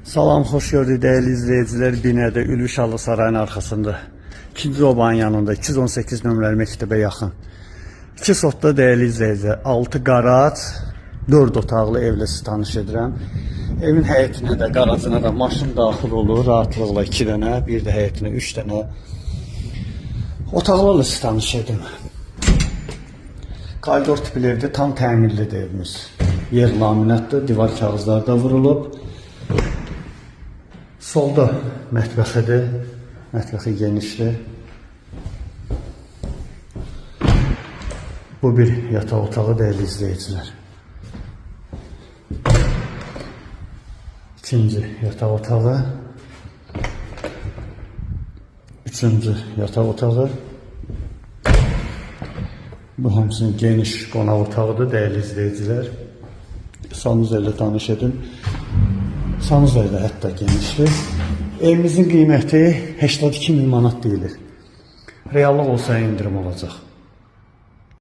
Salam, xoş gördük dəyərli izləyicilər. Binədə Ülvi Şallı Sarayın arxasında, ikinci obanın yanında, 218 nömrəli məktəbə yaxın. 2 sotda dəyərli izləyicilər, 6 qaraj, 4 otaqlı evlə sizi tanış edirəm. Evin həyətinə də, qarajına da maşın daxil olur rahatlıqla 2 dənə, bir də həyətinə 3 dənə. Otaqlarla sizi tanış edim. Koridor tipli evdə, tam təmirlidir evimiz. Yer laminatdır, divar kağızları da vurulub. Solda mətbəxidir. Mətbəxi genişdir. Bu bir yataq otağı, dəyərli izləyicilər. İkinci yataq otağı. Üçüncü yataq otağı. Bu həmçinin geniş qonaq otağıdır, dəyərli izləyicilər. Sanuzel ilə tanış edim. Sanuzel də hətta genişdir. Evimizin qiyməti 82 min manat deyilir. Reallıq olsa endirim olacaq.